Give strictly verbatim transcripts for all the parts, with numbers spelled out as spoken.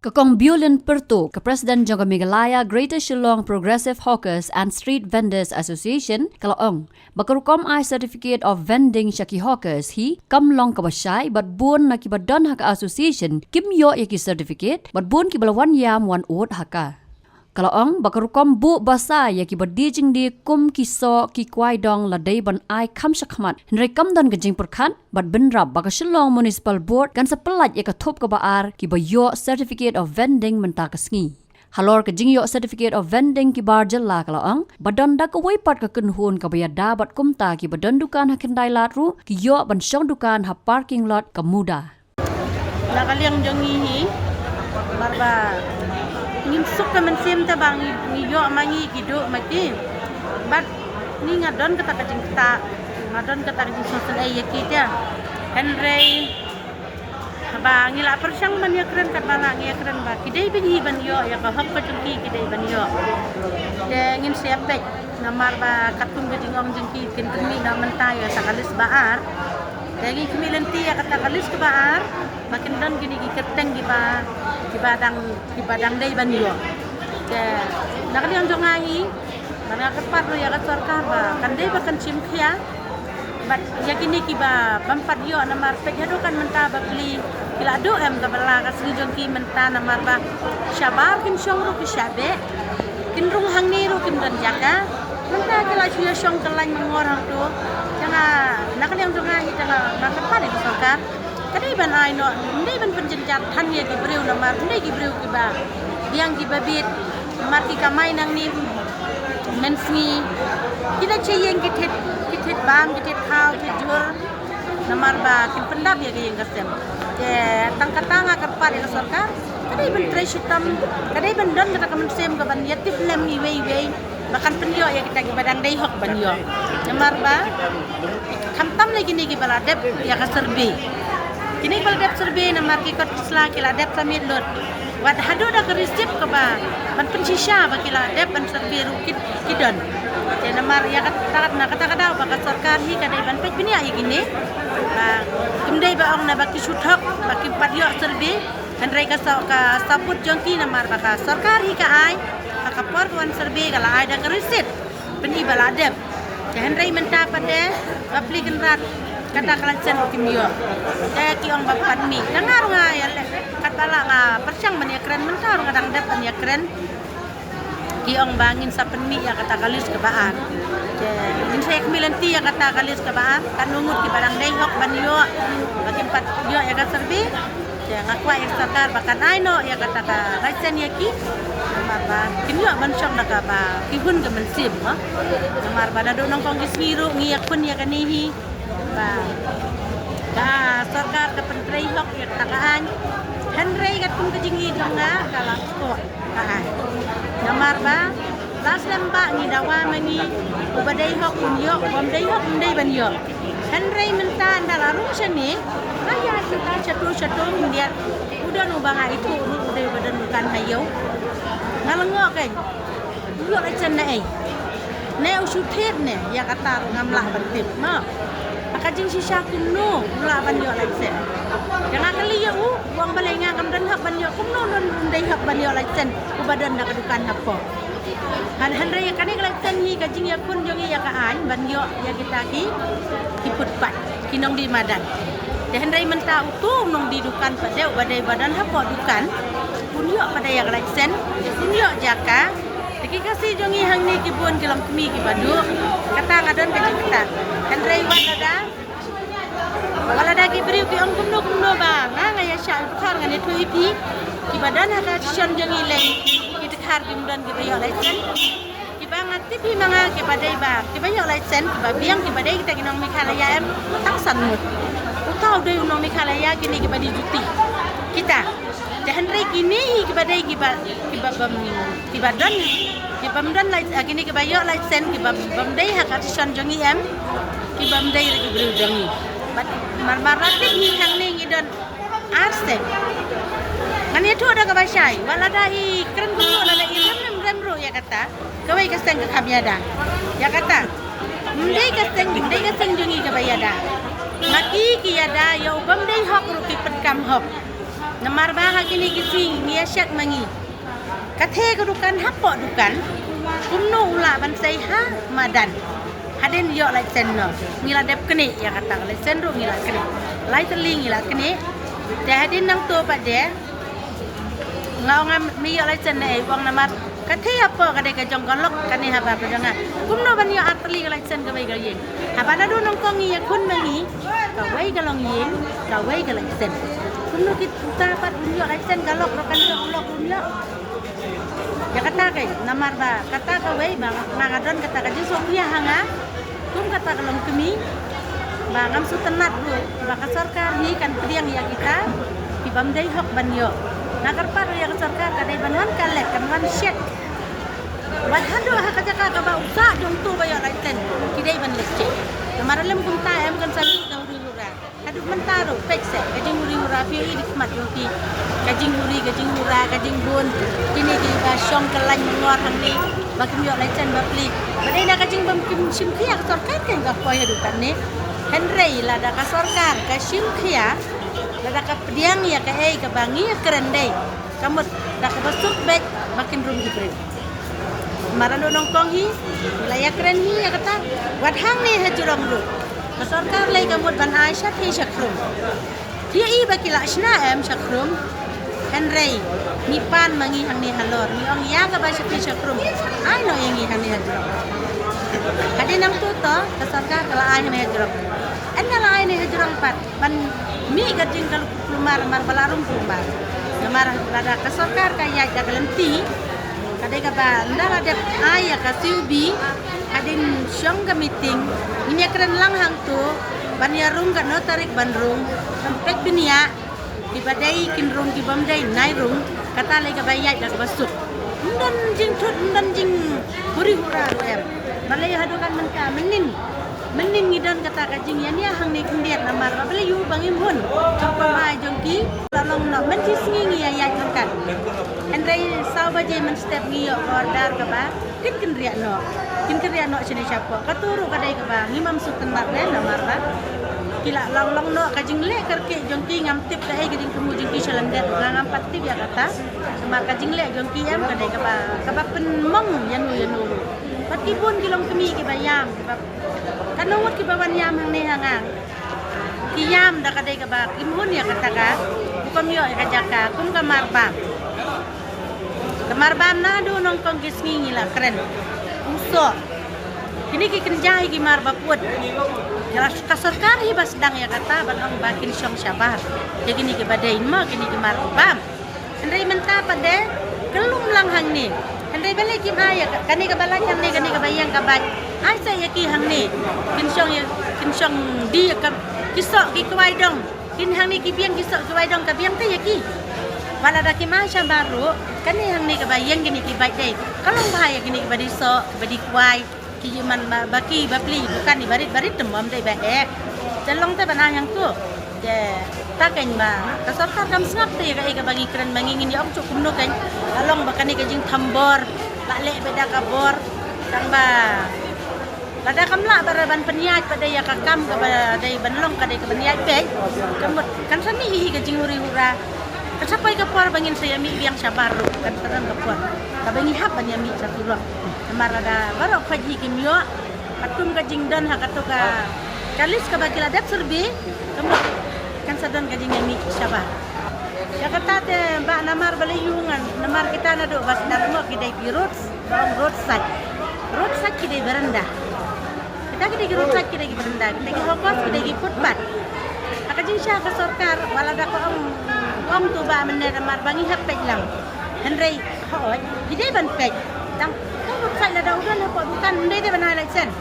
Ka Kong Biolin Pyrtuh, ka President jong ka Meghalaya Greater Shillong Progressive Hawkers and Street Vendors Association, ka la ong ba ka rukom ai Certificate of Vending sha ki hawkers hi kam long kaba shai, bad bun na kiba don ha ka association kim ïoh ïa ki certificate, bad bun kiba la wan ïam wan ud ha ka. Ka la ong ba ka rukom buh basa ïa kiba die jingdie kum ki soh ki kwai dong la dei ban ai kham shakhmat, hynrei kam don ka jingpyrkhat bad bynrap ba ka Shillong Municipal Board kan sa pyllait ïa ka thup kaba ar kiba ïoh Certificate of Vending mynta ka sngi. Halor ka jingïoh Certificate of Vending ki bar jylla, ka la ong ba don da kawei pat ka kynhun kaba ïada bad kumta kiba don dukan ha Khyndai Lad ruh ki ïoh ban shong dukan ha parking lot ka MUDA. Na ka liang jong ngi hi, namar ba ngim suk ka mynsiem te ba ngi, ngi ïoh ma ngi ki duh ma ki. Bad ngi nga don kata ka jingktah, nga don kata ka jingsngewsynei ïa ki te. Hynrei haba ngi la pyrshang ban ïakren, katba la ngi ïakren ba ki dei beit hi ban ïoh ïa ka hok ka jong ki, ki dei ban ïoh. Te ngin sa ïa peit. Namar ba katkum ka jingong jong ki, kin pynmih noh mynta ïa kata ka list ba ar. Te ngi khmih lynti ïa kata ka list kaba ar ba kin don kine ki kyrteng kiba, kiba dang, kiba dang dei ban ïoh. Te na ka liang jong nga hi, nga kyrpad ruh ïa ka sorkar ba kan dei ba kan shim khia bad ïa kine kiba bym pat ïoh, namar peit haduh kan mynta bapli ki la duh em kaba la ka sngi jong ki mynta, namar ba shabar kin shong ruh ki shah beh, kin rung hangne ruh kim don jaka. Mynta ki la shu ïa shong kyllaiñ mangor hangto. Te nga, na ka liang jong nga hi, te nga, nga kyrpad ïa ka sorkar, ka dei ban ai noh, ym dei ban pynjynjar than ïa ki briew, namar ym dei ki briew kiba biang kiba bit, namar ki kamai nangne mynsngi. Ki leit sha ïing ki thied, ki thied bam, ki thied khaw, ki thied jhur, namar ba kin pyndap ïa ka ïing ka sem. Te tang kata nga kyrpad ïa ka sorkar, ka dei ban trei shitom, ka dei ban don kata ka mynsiem ka ban ïatip lem iwei iwei ba kan pynïoh ïa kita kiba dang dei hok ban ïoh. Namar ba khamtam lei kine kiba la dep ïa ka survey. Kine kiba la dep survey namar ki kot ki sla ki la dep submit lut. Wat haduh da ka receipt kaba ban pynshisha ba ki la dep ban survey ruh ki, ki don. Te namar ïa kata, na kata ka daw ba ka sorkar hi ka dei ban peit bniah ïa kine. Ba kim dei ba ong na ba ki shu thok ba kim pat ïoh survey. Hynrei ka sa, ka sabut jong ki namar ba ka sorkar hi ka ai, ha ka por ka wan survey ka la ai da ka receipt. Pyni ba la dep. Te hynrei mynta pat de, bapli kynrad, kata ka license kim ïoh. Te ki ong ba pat mih. Te nga ruh nga ïaleh, katba la nga pyrshang ban ïakren, mynta ruh nga dang dep ban ïakren. Ki ong ba ngin sa pynmih ïa kata ka list kaba ar. Te ngin sa ïa khmih lynti ïa kata ka list kaba ar, katno ngut kiba dang dei hok ban ïoh, ba kim pat ïoh ïa ka survey. Te nga kwah ïa ka sorkar ba kan ai noh ïa kata ka license ïa ki. Namar ba kim ïoh ban shong da kaba ki hun ka mynsiem, ha. Namar ba naduh nyngkong ki sngi ruh ngi ïakhun ïa kane hi. Ba ka sorkar ka pyntrei hok ïa kata ka aiñ. Hynrei katkum ka jingïeit jong nga ka la spot ka aiñ. Namar ba la slem ba ngi dawa ma ngi, uba dei hok un ïoh, uba ym dei hok ym dei ban ïoh. Hynrei mynta ynda la rung shane, nga ïaid mynta shato shato khyndiat, u don uba nga ithuh ruh u dei uba don dukan ha ïew. Nga lyngngoh kein. U ïoh license na ei? Ne u shu thied ne? Ïa kata ruh ngam lah ban tip, mo. Ha ka jingshisha kumno u lah ban ïoh license? Te nga kylli ïa u, u ong balei nga ngam don hok ban ïoh, kumno u don, um dei hok ban ïoh license uba don da ka dukan hapoh? Hynrei ïa kane ka license hi ka jingïakhun jong ngi ïa ka aiñ ban ïoh ïa kita ki, ki footpath, ki nongdie madan. Te hynrei mynta uto u nongdie dukan pat de uba dei ba don hapoh dukan, un ïoh pat de ïa ka license, un ïoh jaka. Te ki Khasi jong ngi hangne ki bun ki long kmie kiba duh. Kata nga don ka jingktah. Hynrei wat lada, wat lada ki briew ki ong kumno kumno ba nga, nga ïa shah u dkhar, ngan ïathuh ïa phi. Kiba don ha ka station jong ngi lei, ki dkhar kim don kiba ïoh license. Kiba nga tip hi ma nga kiba dei ba kiba ïoh license, kiba biang, kiba dei kita ki nong Meghalaya em, tang san ngut. Uta u dei u nong Meghalaya, kine kiba die juti. Kita. Te hynrei kine hi kiba dei kiba, kiba bym, kiba don, kiba ym don license, ah, kine kiba ïoh license, kiba bym dei ha ka station jong ngi em, kiba ym dei ruh ki briew jong ngi. Bad mar, mar la tip hi hangne ngi don ar seng. Ngan ïathuh da kaba shai, wat lada i kren kumno, lada i rem, rem, rem ruh ïa kata, kawei ka seng ka kham ïada. Ïa kata. Ym dei ka seng, ym dei ka seng jong ngi kaba ïada. Ma ki ki ïada ïa u bym dei hok ruh ki pyndonkam hok. Namar ba ha kine ki sngi ngi ïa check ma ngi. Katei ka dukan hapoh dukan, kumno u lah ban sei ha madan. Hadien ïoh license noh, ngi la dep knieh ïa kata ka license ruh ngi la knieh. Lai tylli ngi la knieh. Te hadien nangto pat de nga ong, me ïoh license ne ei? U ong namar katei hapoh ka dei ka jong ka lok, kane haba ka jong nga. Kumno ban ïoh ar tylli ka license kawei ka ïing? Haba naduh nyngkong ngi ïakhun ma ngi, kawei ka longïing, kawei ka license. Kumno kita pat un ïoh license, ka lok ruh kan ïoh, u lok ruh un ïoh? Ïa kata keiñ, namar ba kata kawei ba nga, nga don kata ka jingsngewkhia ha nga kum kata ka longkmie, ba ngam sngewtynnat ruh ba ka sorkar hi kan pdiang ïa kita ki bym dei hok ban ïoh. Nga kyrpad ruh ïa ka sorkar, ka dei ban wan collect, kan wan check. Wat haduh ha ka jaka kaba u sah jong uto ba ïoh license, ki dei ban leit check. Namar lem kumta em, kan sa mih ka huri hura. Haduh mynta ruh, peit seh ka jinghuri hura, phi ïohi da khmat jong phi. Ka jinghuri, ka jinghura, ka jingbun. Kine kiba shong kyllain myngor hangne ba kim ïoh license bapli. Ba dei na ka jingbym, kim shim khia ka sorkar keiñ ka poi haduh katne. Hynrei lada ka sorkar ka shim khia, lada ka pdiang ïa kaei kaba ngi ïakren dei, ka mut da kaba suk beit ba kin rung ki briew. Namar naduh nyngkong hi ngi la ïakren hi ïa kata. Wat hangne ha jrong ruh ka sorkar lei ka mut ban ai shathie shakhrum. Phi ïohi ba ki la shna em shakhrum? Hynrei ngi pan ma ngi hangne halor, ngi ong ïa kaba shathie shakhrum ai noh ïa ngi hangne ha jrong. Hadien nangto to ka sorkar ka la ai hangne ha jrong. Ynda la ai ne ha jrong pat ban mih ka jingkyllut kulmar, mar ba la rung kulmar. Namar lada ka sorkar ka ïaid da ka lynti, ka dei kaba ynda la dep ai ïa ka C O B, hadien shong ka meeting, ngin ïakren lang hangto ban ïarung, katno tarik ban rung, ban peit bniah. Kiba dei kin rung, kibym dei nai rung. Kata lei kaba ïaid da kaba suk. Ym don jingthut, ym don jinghuri hura ruh em. Balei haduh kan mynta, mynnin, mynnin ngi don kata ka jingïania hangne khyndiat namar ba balei ïoh ba ngim hun. Jong pamai jong ki la long noh, mynta sngi ngi ïa ïaid ryngkat. Hynrei saw baje mynstep ngi ïoh order kaba kin kynriah noh. Kin kynriah noh shane shapoh. Kato ruh ka dei kaba ngim sngewtynnat ne, namar ba ki la long long noh. Ka jingleh kyrkieh jong ki ngam tip kaei ka jingthmu jong ki sha lyndet, nga ngam pat tip ïa kata. Namar ka jingleh jong ki em ka dei kaba, kaba pynmong ïano ïano ruh. Bad ki bun ki longkmie kiba ïam, kiba, katno ngut kiba wan ïam hangne ha nga. Ki ïam da ka dei kaba kim hun ïa kata ka, u kam ïoh ïa ka jaka kum ka marbam. Ka marbam naduh nyngkong ki sngi ngi la kren. U soh. Kine ki kynja hi ki mar ba pud. Ka, ka sorkar hi ba sdang ïa kata ban ong ba kin shong shabar. Ïa kine kiba dei mo, kine ki marbam. Hynrei mynta pat de kyllum lang hangne. Hynrei balei kim ai ïa ka, kane kaba lait hangne, kane kaba ïeng ka bait. Ai sa ïa ki hangne. Kin shong ïa, kin shong die ïa ka, ki soh ki kwai dong. Kin hangne ki biang ki soh ki wai dong, ka biang te ïa ki. Ba lada ki ma shabar ruh, kane hangne kaba ïeng kine ki bait dei. Ka long bha ïa kine kiba dei soh, kiba dei kwai, ki ïa man ba, ba ki bapli, bukan i barit barit te mom dei ba eh. Te long te ba na hangto. Te ta keiñ ba ka sorkar kam sngap te ïa kaei kaba ngi kren, ba ngi ngin ïa ong shuh kumno keiñ. Ka long ba kane ka jingthambor, la leh beit da ka bor, tang ba lada kam lah ba ra ban pynïaid pat de ïa ka kam kaba dei ban long, ka dei ka ban ïaid peit. Ka mut kan sa mih hi ka jinghuri hura. Kan sa poi ka por ba ngin sa ïa mih biang shabar ruh, kan sa don ka por kaba ngi hap ban ïa mih sha surok. Namar lada baroh khoit hi kim ïoh, katkum ka jingdon ha kato ka, ka list kaba ki la dep survey, ka mut kan sa don ka jingïa mih shabar. Ïa kata te ba namar balei ïoh ngan, namar kita naduh ba sdang mo ki dei ki road, road side. Road side ki dei veranda. Kita ki dei ki road side, ki dei ki veranda, kita ki hawkers, ki dei ki footpath. Ha ka jingshisha ka sorkar, wat lada ka ong, ong to ba mynne namar ba ngi hap peit lang. Hynrei hooid, ki dei ban peit. Tang ka road side lada u don hapoh dukan, ym dei te ban ai license.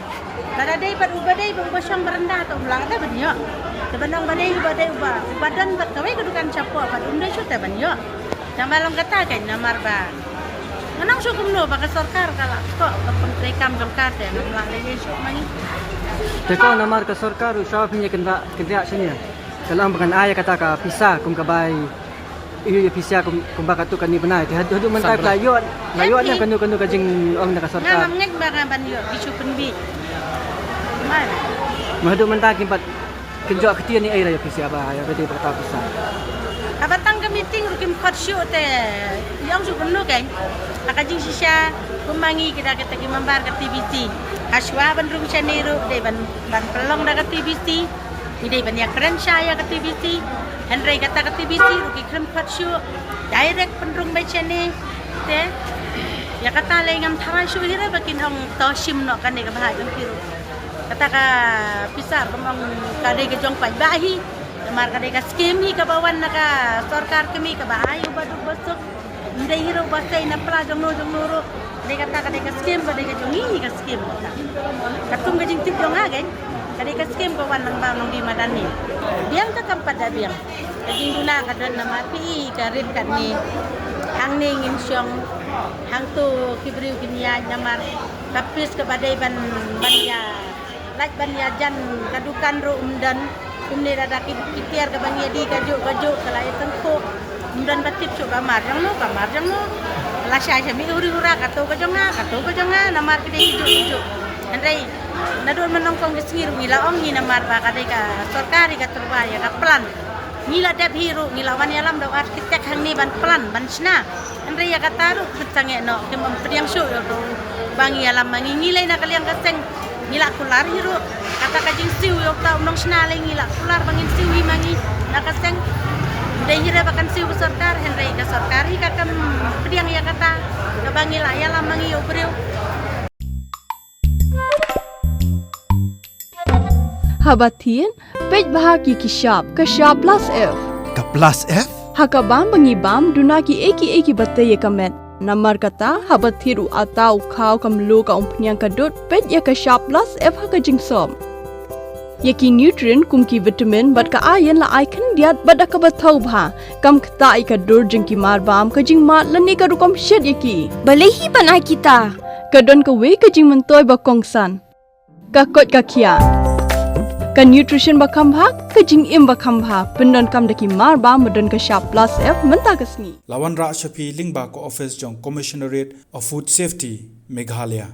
Lada dei pat uba dei, uba shong veranda te u lah te ban ïoh. Te ban ong ba dei uba dei uba, uba don pat kawei ka dukan shapoh pat um dei shuh te ban ïoh. Tang ba long kata keiñ namar ba ngan ong shuh kumno ba ka sorkar ka la tok ka pyntrei kam jong ka, te ngam lah leh shuh ma ngi. Te ko namar ka sorkar u sha pynïa kynra, kynra shane. Ka la ong ba kan ai kata ka pisa kum ka bai. Ïa, ïa pisa kum, kumba katto katne bnai. Te haduh, haduh mynta la ïoh, la ïoh ne kano kano ka jingong na ka sorkar. Ngam ngeit ba ngan ban ïoh, ki shu pynbeit. Mar. Ma haduh mynta kim pat Kin jooh ktien ei ei ïa phi sha ba ïa ba dei ba kata pisa. Haba tang ka meeting ruh kim khot shuh te ïong shuh kumno kein. Ha ka jingshisha kum ma ngi kita kita ki member ka T B C. Hashwa ban rung shane ruh dei ban ban pynlong da ka T B C. Ngi dei ban ïa kren sha ïa ka T B C. Hynrei kata ka T B C ruh ki khlem khot shuh. Direct pynrung bai shane. Te ïa kata lei ngam tharai shuh hi re ba kin ong to shim noh kane ka bha jong ki ruh. Kata ka pisa ka mong ka dei ka jong paidbah hi. Namar ka dei ka skim hi kaba wan na ka sorkar kmie kaba ai u baduk basuk. Ndei hi ruh ba sei na pla jong no jong no ruh. Dei kata ka dei ka skim ba dei ka jong ngi ka skim kata. Katkum ka jingtip jong nga kein. Ka dei ka skim ka wan nang ba nang di madan ni. Biang ka kam pat da biang. Ka jingduna ka don namar phi i ka rit katne. Hangne ngin shong. Hangto ki briew kin ïaid namar ka pis kaba dei ban ban ïa lait ban ïa jan ka dukan ruh um don. Kumne da da ki ki tiar kaba ngi ïa di ka juk ka juk ka la ïa tengkuk. Um don ba tip shuh ka mar jong no ka mar jong no. La shai sha mi huri hura kato ka jong nga kato ka jong nga namar ki dei ki juk ki juk. Hynrei naduh mynnyngkong ki sngi ruh ngi la ong ngi namar ba ka dei ka sorkar hi ka tyrwa ïa ka plan. Ngi la dep hi ruh ngi la wan ïalam da u architect hangne ban plan ban shna. Hynrei ïa kata ruh kut sangeh noh kim ym pdiang shuh ïa u ba ngi ïalam ma ngi ngi lei na ka liang ka seng. Ngi la kular hi ruh kata ka jingsiew ïa uta u nongshna lei ngi la kular ba ngin siew hi ma ngi na ka seng. Dei hi re ba kan siew ka sorkar hynrei ka sorkar hi ka kam pdiang ïa kata kaba ngi la ïalam ma ngi ïa u briew. Haba thied, peit bha ki ki shap, ka shap plus F. Ka plus F? Ha ka bam ba ngi bam, duna ki ei ki ei ki ba tei ïa ka met. Namar kata, haba thied u ata u khaw ka mluh ka umphniang ka dud, peit ïa ka shap plus F ha ka jingsop. Ïa ki nutrient kum ki vitamin bad ka iron la ai khyndiat bad da kaba thaw bha. Kam ktah ïa ka dur jong ki mar bam, ka jingmad lane ka rukom shet ïa ki. Balei hi ban ai kita? Ka don kawei ka jingmyntoi ba kongsan. Ka koit ka khiah. Ka nutrition ba kham bha, ka jingim ba kham bha. Pyndonkam da ki mar bam ba don ka shap plus F mynta ka sngi. La wanrah sha phi lyngba ka office jong Commissionerate of Food Safety, Meghalaya.